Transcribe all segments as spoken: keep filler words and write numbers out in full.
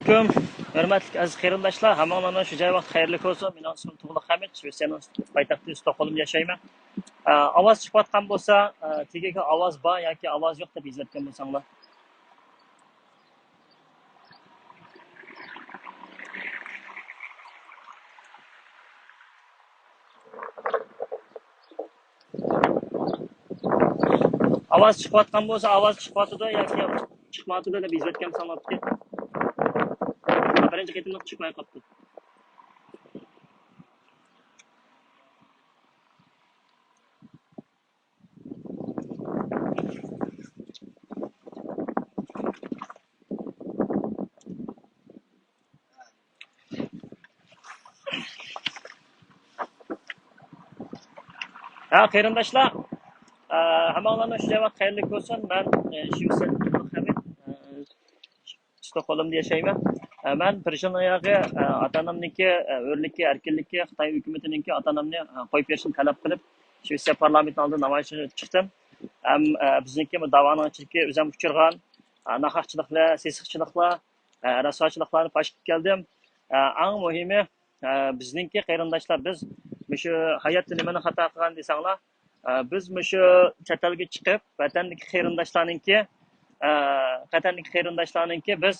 ئەلەيكۇم، ھۆرمەتلىك ئەزىز قېرىنداشلار، ھەممىڭلارنىڭ شۇ جاي ۋاقتى خەيرلىك بولسۇن. مېنىڭ ئىسمىم تۇغلۇق ھەمىت، شىۋېتسىيەنىڭ پايتەختى ستوكھولمدا ياشايمەن. ئە، ئاۋاز چىقىۋاتقان بولسا، ئە، تېگىگە ئاۋاز بار ياكى ئاۋاز يوق دەپ يېزىۋەتكەن بولساڭلار. ئاۋاز چىقىۋاتقان بولسا، ئاۋاز چىقىۋاتىدۇ ياكى چىقمايۋاتىدۇ دەپ يېزىۋەتكەن بولساڭلار. بىرىنچى قېتىملىق چىقماي قاپتۇ. ھە، قېرىنداشلار، ئە، ھەممىڭلارنىڭ شۇ جاي ۋاقتى خەيرلىك بولسۇن. مەن، ئە، شىۋېتسىيەدىن تۇغلۇق ھەمىت، ئە، ستوكھولمدا ياشايمەن. ئە، مەن بىر يىلنىڭ ياقى، ئە، ئاتا-ئانامنىڭكى، ئە، ھۆرلۈكى، ئەركىنلىكى، خىتاي ھۆكۈمىتىنىڭكى ئاتا-ئانامنى، ئە، قويۇپ بېرىشىنى تەلەپ قىلىپ، شىۋېتسىيە پارلامېنتىنىڭ ئالدىدا نامايىشقا چىقتىم. ھەم، ئە، بىزنىڭكى بۇ داۋانىڭ ئىچىدىكى ئۆزۈم ئۇچرىغان، ئە، ناھەقچىلىقلار، سېسىقچىلىقلار، ئە، رەسۋاچىلىقلارنى پاش قىلىپ كەلدىم. ئە، ئەڭ مۇھىمى، ئە، بىزنىڭكى قېرىنداشلار، بىز مۇشۇ ھاياتتا نېمىنى خاتا قىلغان دېسەڭلار، ئە، بىز مۇشۇ چەت ئەلگە چىقىپ، ۋەتەندىكى قېرىنداشلارنىڭكى، ئە، ۋەتەندىكى قېرىنداشلارنىڭكى بىز،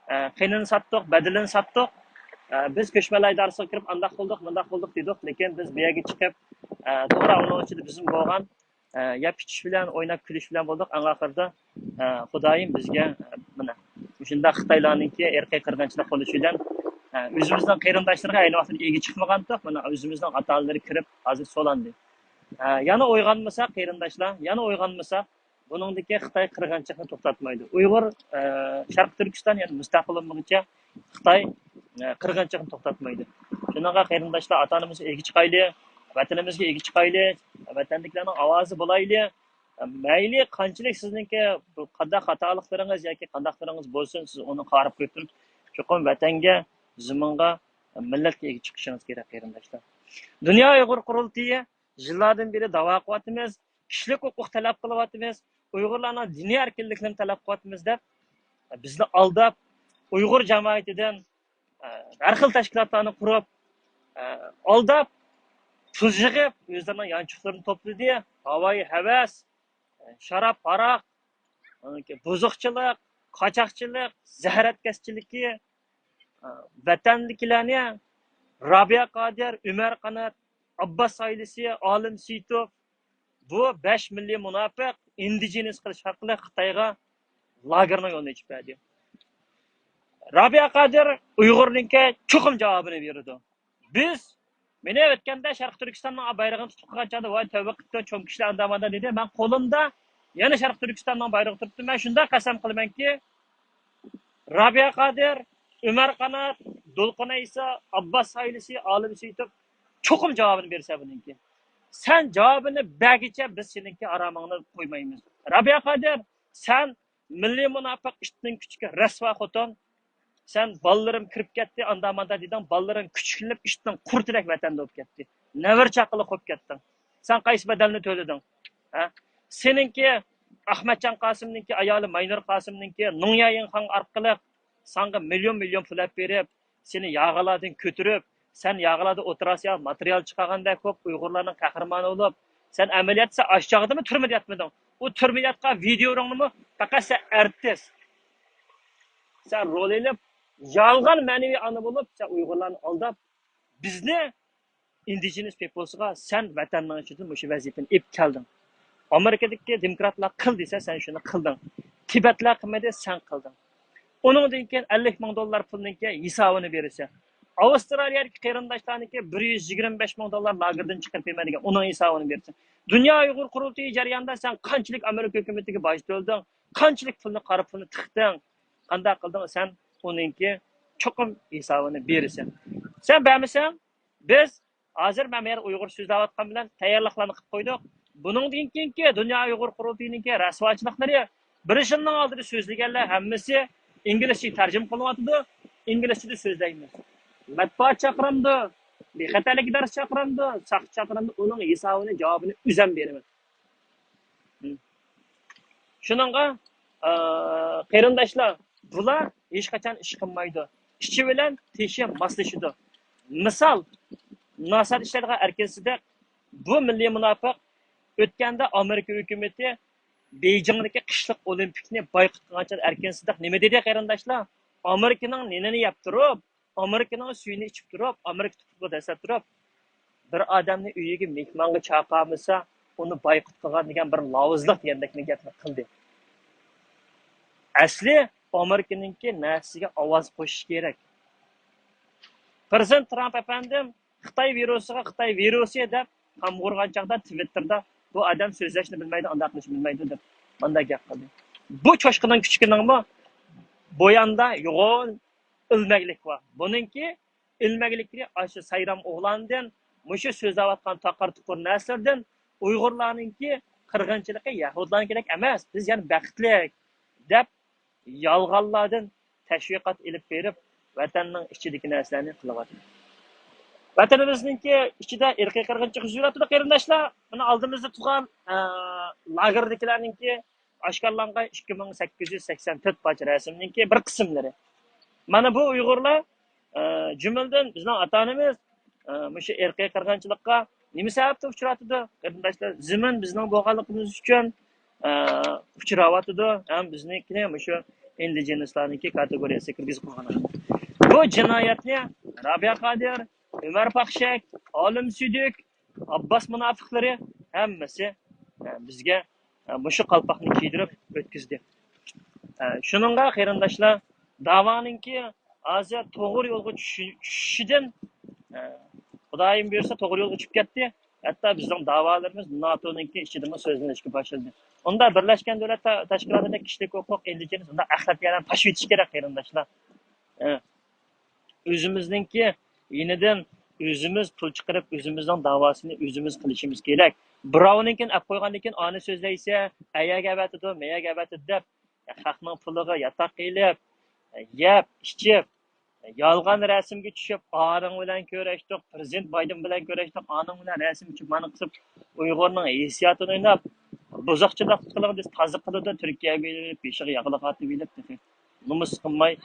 ئە، قېنىنى ساتتۇق، بەدىلىنى ساتتۇق. ئە، بىز كۆچمەنلەر ئىدارىسىغا كىرىپ، ئانداق قىلدۇق، مۇنداق قىلدۇق دېدۇق. لېكىن بىز بۇ يەرگە چىقىپ، ئە، توغرا، ئۇنىڭ ئىچىدە بىزمۇ بولغان، ئە، يەپ ئىچىش بىلەن، ئويناپ كۈلۈش بىلەن بولدۇق. ئەڭ ئاخىرىدا، ئە، خۇدايىم بىزگە، ئە، مانا مۇشۇنداق خىتايلارنىڭكى ئىرقىي قىرغىنچىلىق قىلىشى بىلەن، ئە، ئۆزىمىزنىڭ قېرىنداشلىرىغا ئەينى ۋاقىتتا ئىگە چىقمىغانتۇق. مانا ئۆزىمىزنىڭ ئاتا-ئانىلىرى كىرىپ ھازىر سولاندى. ئە، يەنە ئويغانمىساق قېرىنداشلار، يەنە ئويغانمىساق، بۇنىڭدىكى خىتاي قىرغىنچىلىقنى توختاتمايدۇ. ئۇيغۇر، ئە، شەرقىي تۈركىستان يەنە مۇستەقىل بولمىغۇچە خىتاي، ئە، قىرغىنچىلىقنى توختاتمايدۇ. شۇنىڭغا قېرىنداشلار، ئاتا-ئانىمىزغا ئىگە چىقايلى، ۋەتىنىمىزگە ئىگە چىقايلى، ۋەتەندىكىلەرنىڭ ئاۋازى بولايلى. مەيلى قانچىلىك سىزنىڭكى بۇ قانداق خاتالىقلىرىڭىز ياكى قانداقلىرىڭىز بولسۇن، سىز ئۇنى قاراپ قويۇپ تۇرۇپ، چوقۇم ۋەتەنگە، زېمىنغا، مىللەتكە ئىگە چىقىشىڭىز كېرەك، قېرىنداشلار. دۇنيا ئۇيغۇر قۇرۇلتىيى يىللاردىن بېرى داۋا قىلىۋاتىمىز، كىشىلىك ھوقۇق تەلەپ قىلىۋاتىمىز، ئۇيغۇرلارنىڭ دىنىي ئەركىنلىكلىرىنى تەلەپ قىلىۋاتىمىز دەپ، بىزنى ئالداپ، ئۇيغۇر جامائىتىدىن، ئە، ھەر خىل تەشكىلاتلارنى قۇرۇپ، ئە، ئالداپ، پۇل يىغىپ، ئۆزلىرىنىڭ يانچۇقلىرىنى توپلىدى. ھاۋايى ھەۋەس، ئە، شاراب، ھاراق، ئانىڭكى بۇزۇقچىلىق، قاچاقچىلىق، زەھەر ئەتكەسچىلىكى، ئە، ۋەتەندىكىلەرنى رابىيە قادىر، ئۆمەر قانات، ئابباس ئائىلىسى، ئالىم سېيىتوف، بۇ بەش مىللىي مۇناپىق ئىندىجېنىس قىلىش ئارقىلىق خىتايغا لاگېرنىڭ يولىنى ئېچىپ بەردى. رابىيە قادىر ئۇيغۇرنىڭكى چوقۇم جاۋابىنى بېرىدۇ. بىز، مېنى ئۆتكەندە شەرقىي تۈركىستاننىڭ بايرىغىنى تۇتۇپ قالغان چاغدا، ۋاي تەۋبە قىپتۇ، چوڭ كىشىلەر ئانداق مانداق دېدى. مەن قولۇمدا يەنە شەرقىي تۈركىستاننىڭ بايرىقى تۇرۇپتۇ. مەن شۇنداق قەسەم قىلىمەنكى، رابىيە قادىر، ئۆمەر قانات، دولقۇن ئەيسا، ئابباس ئائىلىسى، ئالىم سېيىتوف چوقۇم جاۋابىنى بېرىسەن بۇنىڭكى. سەن جاۋابىنى بەرگىچە بىز سېنىڭكى ئارامىڭنى قويمايمىز. رابىيە قادىر، سەن مىللىي مۇناپىق، ئىتنىڭ كۈچۈكى، رەسۋا خوتۇن. سەن بالىلىرىم كىرىپ كەتتى، ئاندا ماندا دېدىڭ، بالىلىرىڭ كۈچۈكلىنىپ ئىتنىڭ قۇرتىدەك ۋەتەندە بولۇپ كەتتى. نەۋرە چاقىلىق بولۇپ كەتتىڭ. سەن قايسى بەدەلنى تۆلىدىڭ؟ ھە؟ سېنىڭكى ئەخمەتجان قاسىمنىڭكى ئايالى ماينۇر قاسىمنىڭكى نۇڭيايىڭخاڭ ئارقىلىق ساڭا مىليون مىليون پۇل ئەپ بېرىپ، سېنى ياغىلاردىن كۆتۈرۈپ، سەن ياغىلادا ئولتۇراسىيا ماتېرىيال چىقارغاندەك بولۇپ، ئۇيغۇرلارنىڭ قەھرىمانى بولۇپ، سەن ئەمەلىيەتتە سەن ئاشۇ چاغدىمۇ تۈرمىدە ياتمىدىڭ. ئۇ تۈرمىدە ياتقان ۋىدىيولىرىڭنىمۇ پەقەت سەن ئارتىس. سەن رول ئېلىپ، يالغان مەنىۋى ئانا بولۇپ، سەن ئۇيغۇرلارنى ئالداپ، بىزنى ئىندىجېنىس پېپلسىغا سەن ۋەتەننىڭ ئىچىدىن مۇشۇ ۋەزىپىنى ئېلىپ كەلدىڭ. ئامېرىكىدىكى دېموكراتلار قىل دېسە، سەن شۇنى قىلدىڭ. تىبەتلەر قىلمىدى، سەن قىلدىڭ. ئۇنىڭدىن كېيىن ئەللىك مىڭ دوللار پۇلنىڭكى ھېسابىنى بېرىسەن. ئاۋسترالىيەدىكى قېرىنداشلارنىڭكى بىر يۈز يىگىرمە بەش مىڭ دوللار لاگېردىن چىقىرىپ بېرىمەن دېگەن، ئۇنىڭ ھېسابىنى بېرىسەن. دۇنيا ئۇيغۇر قۇرۇلتىيى جەريانىدا سەن قانچىلىك ئامېرىكا ھۆكۈمىتىگە باج تۆلىدىڭ، قانچىلىك پۇلنى، قارا پۇلنى تىقتىڭ، قانداق قىلدىڭ، سەن ئۇنىڭكى چوقۇم ھېسابىنى بېرىسەن. سەن بەرمىسەڭ، بىز ھازىر مەن بۇ يەردە ئۇيغۇر سۆزلەۋاتقان بىلەن تەييارلىقلارنى قىلىپ قويدۇق. بۇنىڭدىن كېيىنكى دۇنيا ئۇيغۇر قۇرۇلتىيىنىڭكى رەسۋاچىلىقلىرى، بىر يىلنىڭ ئالدىدا سۆزلىگەنلەر ھەممىسى ئىنگلىزچىگە تەرجىمە قىلىنىۋاتىدۇ. ئىنگلىزچىدە سۆزلەيمىز. مەتبۇئات چاقىرامدۇ؟ بىخەتەرلىك ئىدارىسى چاقىرامدۇ؟ ساقچى چاقىرامدۇ؟ ئۇنىڭ ھېسابىنى، جاۋابىنى ئۆزۈم بېرىمەن. شۇنىڭغا، ئە، قېرىنداشلار، بۇلار ھېچقاچان ئىش قىلمايدۇ. ئىچى بىلەن تېشى ماسلىشىدۇ. مىسال، ناسادا ئىشلەيدىغان ئەركىن سىدىق، بۇ مىللىي مۇناپىق ئۆتكەندە ئامېرىكا ھۆكۈمىتى بېيجىڭدىكى قىشلىق ئولىمپىكنى بايقۇت قىلغان چاغدا ئەركىن سىدىق نېمە دېدى، قېرىنداشلار؟ ئامېرىكىنىڭ نېنىنى يەپ تۇرۇپ، ئامېرىكىنىڭ سۈيىنى ئىچىپ تۇرۇپ، ئامېرىكا تۇپرىقىغا دەسسەپ تۇرۇپ، بىر ئادەمنى ئۆيىگە مېھمانغا چاقىرمىسا، ئۇنى بايقۇت قىلغان دېگەن بىر لاۋزىلىق دېگەندەك گەپنى قىلدى. ئەسلى ئامېرىكىنىڭكى نەرسىگە ئاۋاز قوشۇش كېرەك. پىرېزىدېنت ترامپ ئەپەندىم خىتاي ۋىرۇسىغا خىتاي ۋىرۇسى دەپ قامغۇرغان چاغدا تىۋىتتېردا بۇ ئادەم سۆزلەشنى بىلمەيدۇ، ئانداق قىلىشنى بىلمەيدۇ دەپ مانداق گەپ قىلدى. بۇ چوشقىنىڭ كۈچۈكىنىڭمۇ بۇ ياندا يوغان ئىلمەكلىك بار. بۇنىڭكى ئىلمەكلىكى ئاشۇ سايرام ئوغلاندىن، مۇشۇ سۆزلەۋاتقان تاقار تۇقۇر نەرسىلەردىن، ئۇيغۇرلارنىڭكى قىرغىنچىلىقى يەھۇدىيلارنىڭكىدەك ئەمەس، بىز يەنە بەختلىك دەپ يالغانلاردىن تەشۋىقات ئېلىپ بېرىپ، ۋەتەننىڭ ئىچىدىكى نەرسىلەرنى قىلىۋاتىدۇ. ۋەتىنىمىزنىڭكى ئىچىدە ئىرقىي قىرغىنچىلىق يۈز بېرىۋاتىدۇ، قېرىنداشلار. مانا ئالدىمىزدا تۇرغان، ئە، لاگېردىكىلەرنىڭكى ئاشكارىلانغان ئىككى مىڭ سەككىز يۈز سەكسەن تۆت پارچە رەسىمنىڭكى بىر قىسىملىرى. مانا بۇ ئۇيغۇرلار، ئە، جۈملىدىن بىزنىڭ ئاتا ئانىمىز، ئە، مۇشۇ ئىرقىي قىرغىنچىلىققا نېمە سەۋەبتىن ئۇچراۋاتىدۇ؟ قېرىنداشلار، زېمىن بىزنىڭ بولغانلىقىمىز ئۈچۈن، ئە، ئۇچراۋاتىدۇ ھەم بىزنىڭكىنى مۇشۇ ئىندىجېنىسلارنىڭكى كاتېگورىيەسىگە كىرگۈزۈپ قويغان. بۇ جىنايەتنى رابىيە قادىر، ئۆمەر پاخشەك، ئالىم سۈدۈك، ئابباس مۇناپىقلىرى ھەممىسى، ئە، بىزگە، ئە، مۇشۇ قالپاقنى كىيدۈرۈپ ئۆتكۈزدى. ئە، شۇنىڭغا قېرىنداشلار، داۋانىڭكى ھازىر توغرا يولغا چۈشۈ-، چۈشۈشىدىن، ئە، خۇدايىم بۇيرۇسا توغرا يولغا چۈشۈپ كەتتى. ھەتتا بىزنىڭ داۋالىرىمىز ناتونىڭكى ئىچىدىمۇ سۆزلىنىشكە باشلىدى. ئۇنداق بىرلەشكەن دۆلەت تا-، تەشكىلاتىدا كىشىلىك ھوقۇق، ئىندىجېنىس، ئۇنداق ئەخلەتلەرنى تاشلىۋېتىش كېرەك، قېرىنداشلار. ئە. ئۆزىمىزنىڭكى يېنىدىن ئۆزىمىز پۇل چىقىرىپ، ئۆزىمىزنىڭ داۋاسىنى ئۆزىمىز قىلىشىمىز كېرەك. بىراۋنىڭكىنى ئەپ قويغاندىن كېيىن، ئانى سۆزلەيسە، ئەيەرگە ئەۋەتىدۇ، مەيەرگە ئەۋەتىدۇ دەپ، خەقنىڭ پۇلىغا ياتاق ئېلىپ، يەپ، ئىچىپ، يالغان رەسىمگە چۈشۈپ، ئانىڭ بىلەن كۆرۈشتۇق، پىرېزىدېنت بايدېن بىلەن كۆرۈشتۇق، ئانىڭ بىلەن رەسىم چۈشۈپ، مانا قىلىپ، ئۇيغۇرنىڭ ھېسسىياتىنى ئويناپ، بۇزۇقچىلىق قىلغان دېسە تازا قىلىدۇ، تۈركىيەگە ئېلىپ، بېشىغا ياغلىق ئارتىۋېلىپ، تېخى نومۇس قىلماي،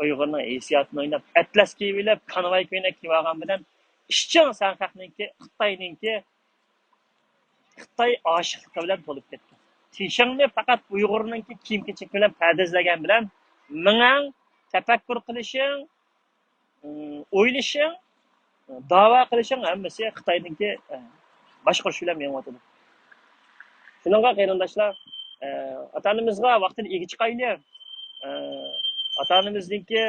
ئۇيغۇرنىڭ ھېسسىياتىنى ئويناپ، ئەتلەس كىيىۋېلىپ، كانۋاي كۆينەك كىيىۋالغان بىلەن، ئىشچىڭ سەن خەقنىڭكى، خىتاينىڭكى، خىتاي ئاشىقلىقى بىلەن تولۇپ كەتكەن. تېشىڭنى پەقەت ئۇيغۇرنىڭكى كىيىم-كېچىكى بىلەن پەردازلىگەن بىلەن، مېڭەڭ، تەپەككۇر قىلىشىڭ، ئويلىشىڭ، داۋا قىلىشىڭ ھەممىسى خىتاينىڭكى، ئە، باشقۇرۇشى بىلەن مېڭىۋاتىدۇ. شۇنىڭغا قېرىنداشلار، ئە، ئاتا-ئانىمىزغا ۋاقتىدا ئىگە چىقايلى. ئە، ئاتا-ئانىمىزنىڭكى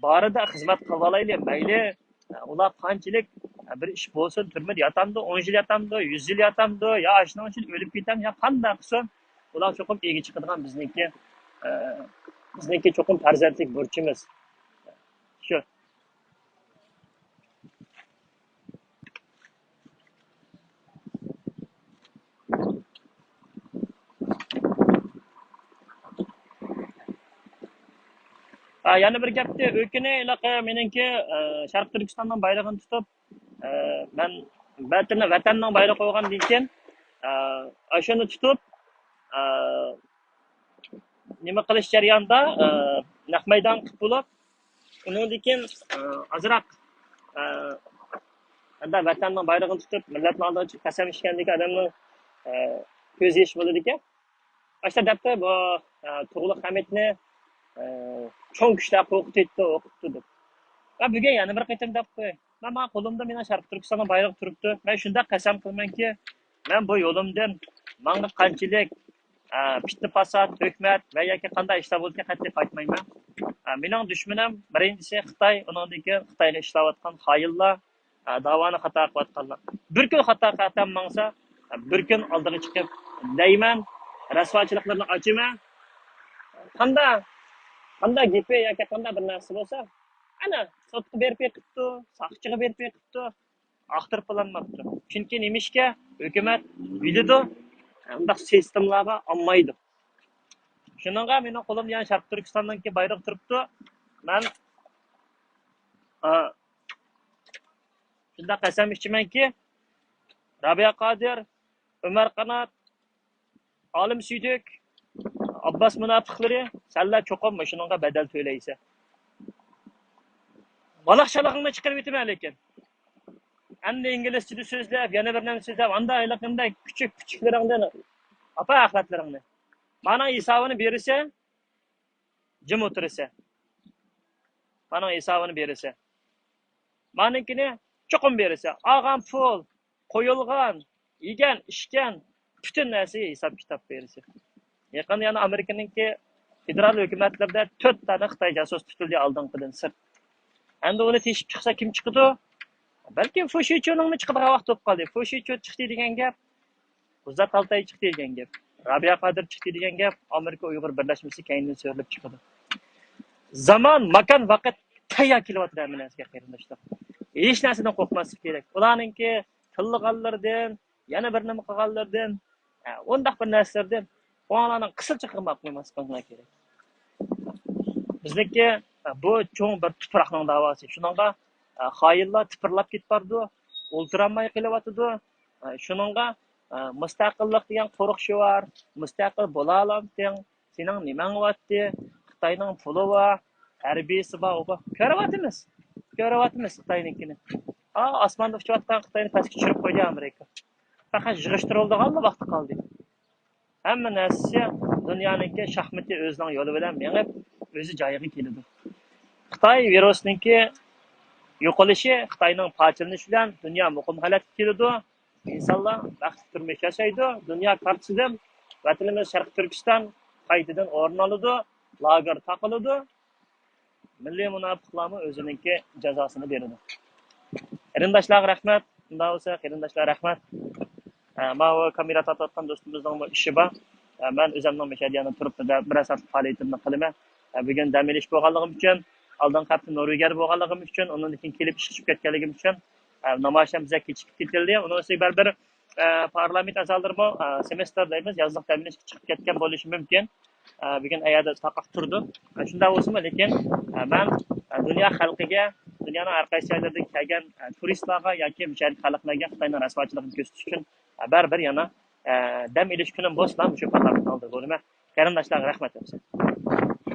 بارىدا خىزمەت قىلىۋالايلى. مەيلى، ئە، ئۇلار قانچىلىك، ئە، بىر ئىش بولسۇن، تۈرمىدە ياتامدۇ، ئون يىل ياتامدۇ، يۈز يىل ياتامدۇ، يا ئاشۇنىڭ ئۈچۈن ئۆلۈپ كېتەم، يا قانداق قىلسۇن، ئۇلار چوقۇم ئىگە چىقىدىغان بىزنىڭكى، ئە، بىزنىڭكى چوقۇم پەرزەنتلىك بۇرچىمىز. شۇ. ئا، يەنە بىر گەپتى، ئۆكۈنى ھېلىقى مېنىڭكى، ئە، شەرقىي تۈركىستاننىڭ بايرىقىنى تۇتۇپ، ئە، مەن ۋەتەننى، ۋەتەننىڭ بايرىقى بولغاندىن كېيىن، ئە، ئاشۇنى تۇتۇپ، ئە، نېمە قىلىش جەريانىدا، ئە، نەق مەيدان قىلىپ بولۇپ، ئۇنىڭدىن كېيىن، ئە، ئازراق، ئە، ھەددا ۋەتەننىڭ بايرىقىنى تۇتۇپ، مىللەتنىڭ ئالدىغا چىقىپ قەسەم ئىچكەندىكى ئادەمنىڭ، ئە، كۆز يېشى بولىدىكەن. ئاشۇنداق دەپتۇ، بۇ، ئە، تۇغلۇق ھەمىدنى، ئە، چوڭ كۈچلەر قورقۇتۇۋېتىپتۇ، قورقۇتۇپتۇ دەپ. مەن بۈگۈن يەنە بىر قېتىم دەپ قوياي. مەن، ماڭا قولۇمدا مېنىڭ شەرقىي تۈركىستاننىڭ بايرىقى تۇرۇپتۇ. مەن شۇنداق قەسەم قىلىمەنكى، مەن بۇ يولۇمدىن ماڭا قانچىلىك، ئە، پىتنە-پاسات، تۆھمەت ۋە ياكى قانداق ئىشلار بولسا قەتئىي قايتمايمەن. ئە، مېنىڭ دۈشمىنىم بىرىنچىسى خىتاي، ئۇنىڭدىن كېيىن خىتايغا ئىشلەۋاتقان خائىنلار، ئە، داۋانى خاتا قىلىۋاتقانلار. بىر كۈن خاتا خاتام ماڭسا، ئە، بىر كۈن ئالدىغا چىقىپ دەيمەن، رەسۋاچىلىقلىرىنى ئاچىمەن. قاندا، قاندا گېپى ياكى قاندا بىر نەرسە بولسا، ئەنە سوتقا بېرىپ بېقىپتۇ، ساقچىغا بېرىپ بېقىپتۇ، ئاختۇرۇپ بولالماپتۇ. چۈنكى نېمىشقا؟ ھۆكۈمەت بىلىدۇ، ئۇنداق سىستېمىلارغا ئالمايدۇ. شۇنىڭغا مېنىڭ قولۇمدا يەنە شەرقىي تۈركىستاننىڭكى بايرىقى تۇرۇپتۇ. مەن، ئا، شۇنداق قەسەم ئىچىمەنكى، رابىيە قادىر، ئۆمەر قانات، ئالىم سۈيدۈك، ئابباس مۇناپىقلىرى، سەنلەر چوقۇم مۇشۇنىڭغا بەدەل تۆلەيسەن. بالاق شالاقلىقىڭنى چىقىرىۋېتىمەن لېكىن. ئەمدى ئىنگلىزچىدا سۆزلەپ، يەنە بىر نەرسە سۆزلەپ، ئاندا ھېلىقىندەك كۈچۈك پۈچۈكلىرىڭدىن ئاپا ئەخلەتلىرىڭنى. مانا ھېسابىنى بېرىسەن، جىم ئولتۇرىسەن. مانا ھېسابىنى بېرىسەن. مانىڭكىنى چوقۇم بېرىسەن. ئالغان پۇل، قويۇلغان، يېگەن، ئىچكەن، پۈتۈن نەرسە ھېساب كىتاب بېرىسەن. يېقىندا يەنە ئامېرىكىنىڭكى فېدېرال ھۆكۈمەتلىرىدە تۆت دانە خىتاي جاسۇسى تۇتۇلدى ئالدىنقىدىن سىرت. ئەمدى ئۇنى تېشىپ چىقسا كىم چىقىدۇ؟ بەلكىم فۇشىچۇنىڭمۇ چىقىدىغان ۋاقتى بولۇپ قالدى. فۇشىچۇ چىقتى دېگەن گەپ، غۇزات تالتاي چىقتى دېگەن گەپ، رابىيە قادىر چىقتى دېگەن گەپ، ئامېرىكا ئۇيغۇر بىرلەشمىسى كەينىدىن سۆرىلىپ چىقىدۇ. زامان، ماكان، ۋاقىت تەييار كېلىۋاتىدۇ ھەممە نەرسىگە، قېرىنداشلار. ھېچ نەرسىدىن قورقماسلىق كېرەك. ئۇلارنىڭكى تىللىغانلىرىدىن، يەنە بىر نېمە قىلغانلىرىدىن، ئە، ئۇنداق بىر نەرسىلەردىن ئۇلارنىڭ قىسىلچە قىلماق قويماسلىقىڭلار كېرەك. بىزنىڭكى، ئە، بۇ چوڭ بىر تۇپراقنىڭ داۋاسى. شۇنىڭغا، ئە، خائىنلار تىپىرلاپ كېتىپ بارىدۇ، ئولتۇرالماي قېلىۋاتىدۇ. ئە، شۇنىڭغا، ئە، مۇستەقىللىق دېگەن قورقۇشى بار، مۇستەقىل بولالامتىڭ، سېنىڭ نېمەڭ بارتتى؟ خىتاينىڭ پۇلى بار، ھەربىيسى بار، ئۇ بار. كۆرۈۋاتىمىز. كۆرۈۋاتىمىز خىتاينىڭكىنى. ئا، ئاسماندا ئۇچۇۋاتقان خىتاينى پەسكە چۈشۈرۈپ قويدى ئامېرىكا. پەقەت يىغىشتۇرۇلىدىغانلا ۋاقتى قالدى. ھەممە نەرسىسى دۇنيانىڭكى شاھمىتى ئۆزىنىڭ يولى بىلەن مېڭىپ، ئۆزى جايىغا كېلىدۇ. خىتاي ۋىرۇسنىڭكى يوقىلىشى، خىتاينىڭ پارچىلىنىشى بىلەن دۇنيا مۇقىم ھالەتكە كېلىدۇ. ئىنسانلار بەختلىك تۇرمۇش ياشايدۇ. دۇنيا كارتىسىدىن ۋەتىنىمىز شەرقىي تۈركىستان قايتىدىن ئورۇن ئالىدۇ. لاگېر تاقىلىدۇ. مىللىي مۇناپىقلارمۇ ئۆزىنىڭكى جازاسىنى بېرىدۇ. قېرىنداشلارغا رەھمەت. ئۇنداق بولسا، قېرىنداشلار، رەھمەت. ئە، ماۋۇ كامېرا تارتىۋاتقان دوستىمىزنىڭمۇ ئىشى بار. ئە، مەن ئۆزۈمنىڭ مۇشۇ يەردە تۇرۇپ بىر، بىرەر سائەتلىك پائالىيىتىمنى قىلىمەن. ئە، بۈگۈن دەم ئېلىش بولغانلىقىم ئۈچۈن، ئالدىنقى ھەپتە نورۋېگىيەدە بولغانلىقىم ئۈچۈن، ئۇنىڭدىن كېيىن كېلىپ ئىشقا چىقىپ كەتكەنلىكىم ئۈچۈن، ئە، نامايىش ھەم بىزگە كېچىكىپ كېتىلدى. ئۇنىڭ ئۈستىگە بەرىبىر، ئە، پارلامېنت ئەزالىرىمۇ، ئە، سېمېستر دەيمىز، يازلىق دەم ئېلىشقا چىقىپ كەتكەن بولۇشى مۇمكىن. ئە، بۈگۈن ئەيەردە تاقاق تۇرىدۇ. ئە، شۇنداق بولسىمۇ، لېكىن، ئە، مەن، ئە، دۇنيا خەلقىگە، دۇنيانىڭ ھەر قايسى يەرلىرىدىن كەلگەن، ئە، تۇرىستلارغا ياكى مۇشۇ يەردىكى خەلقلەرگە خىتاينىڭ رەسۋاچىلىقىنى كۆرسىتىش ئۈچۈن، ئە، بەرىبىر يەنە، ئە، دەم ئېلىش كۈنۈم بولسىلا، مۇشۇ پارلامېنتنىڭ ئالدىدا بولىمەن. قېرىنداشلارغا رەھمەت ئەمىسە.